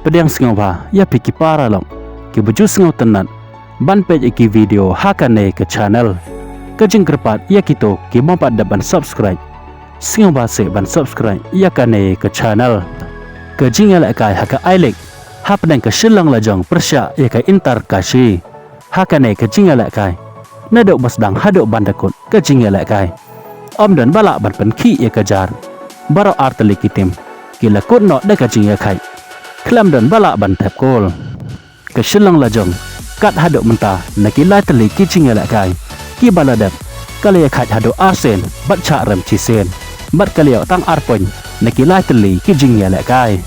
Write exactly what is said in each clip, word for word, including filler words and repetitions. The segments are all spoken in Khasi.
Pdiang sngewbha ïa phi ki paralok kiba ju sngewtynnat ban peit ïa ki video ha kane ka channel. Ka jingkyrpad ïa kito ki bym pat dep ban subscribe, sngewbha seh ban subscribe ïa kane ka channel. Ka jingïalehkai ha ka I-League hapdeng ka Shillong Lajong pyrshah ïa ka Inter Kashi. Ha kane ka jingïalehkai, naduh ba sdang haduh ban da kut ka jingïalehkai, ym don ba lah ban pynkhih ïa ka jar. Baroh artylli ki tim ki la kut noh da ka jingïakhaid, khlem don ba lah ban thep kol. Ka Shillong Lajong kat haduh mynta na ki lai tylli ki jingïalehkai kiba la dep, ka la ïakhaid haduh arsien bad shah rem shisien, bad ka la ïoh tang ar point na ki lai tylli ki jingïalehkai.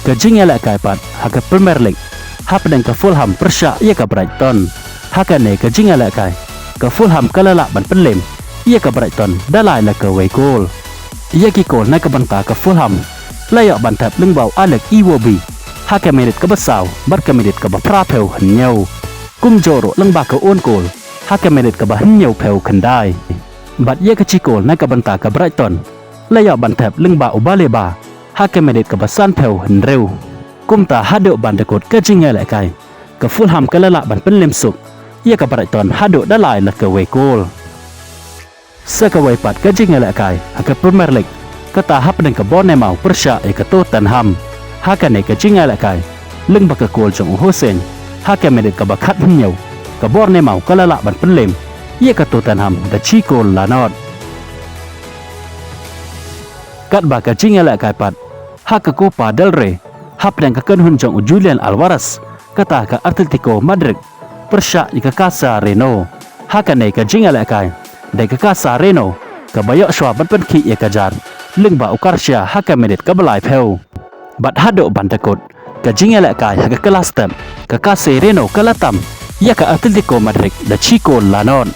Ka jingïalehkai pat ha ka Premier League hapdeng ka Fulham pyrshah ïa ka Brighton. Ha kane ka jingïalehkai, ka Fulham ka la lah ban pynlem ïa ka Brighton da lai la kawei kol. Ïa ki kol na ka bynta ka Fulham la ïoh ban thep lyngba u Alex Iwobi ha ka minit kaba saw bad ka minit kaba phra phew hynñiew. Kumjuh ruh lyngba ka own goal ha ka minit kaba hynñiew phew khyndai. Bad ïa ka shi kol na ka bynta ka Brighton la ïoh ban thep lyngba u Baleba ha ka minit kaba san phew hynriew. Kumta haduh ban da kut ka jingïalehkai, ka Fulham ka la lah ban pynlem suk ïa ka Brighton haduh da lai la kawei kol. Sa kawei pat ka jingïalehkai ha ka Premier League, kata hapdeng ka Bournemouth pyrshah ïa ka Tottenham. Ha kane ka jingïalehkai, lyngba ka kol jong u Hossein ha ka minit kaba khat hynñiew, ka Bournemouth ka la lah ban pynlem ïa ka Tottenham da shi kol la not. Katba ka jingïalehkai pat ha ka Copa del Rey, hapdeng ka kynhun jong u Julian Alvarez, kata ka Atletico Madrid pyrshah ïa ka Casa Reno. Ha kane ka jingïalehkai, dei ka Casa Reno kaba ïoh shuwa ban pynkhih ïa ka jar lyngba u Garcia ha ka minit kaba lai phew. Bad haduh ban da kut ka jingïalehkai ha ka kylla step, ka Casa Reno ka la tam ïa ka Atletico Madrid da shi kol la not.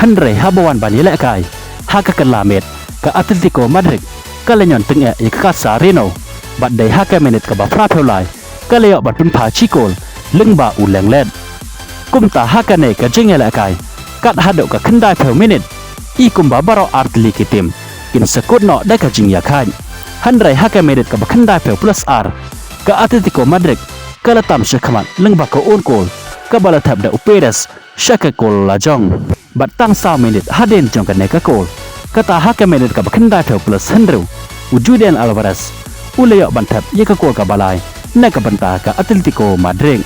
Hynrei haba wan ban ïalehkai ha ka kylla miet, ka Atletico Madrid ka la ñion tyngeh ïa ka Casa Reno, bad dei ha ka minit kaba phra phew lai ka la ïoh ban pynpha shi kol lyngba u Lenglet. Kumta ha kane ka jingïalehkai, kat haduh ka khyndai phew minit, i kumba baroh artylli ki tim kin sa kut noh da ka jingïakhaid. Hynrei ha ka minit kaba khyndai phew plus ar, ka Atletico Madrid ka la tam shakhmat lyngba ka own goal kaba la thep da u Perez sha ka kol la jong. Bad tang saw minit hadien jong kane ka kol, kata ha ka minit kaba khyndai phew plus hynriew, u Julian Alvarez u la ïoh ban thep ïa ka kol kaba lai na ka bynta ka Atletico Madrid.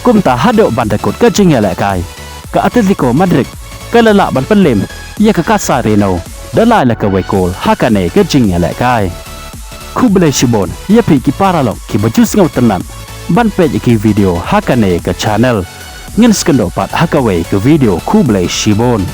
Kumta haduh ban da kut ka jingïalehkai, ka Atletico Madrid ka la lah ban pynlem ïa ka Casa Reno da lai la kawei kol ha kane ka jingïalehkai. Khublei shibun ïa phi ki paralok kiba ju sngewtynnat ban peit ïa ki video ha kane ka channel. Ngin sa ïakynduh pat ha kawei ka video, khublei shibun.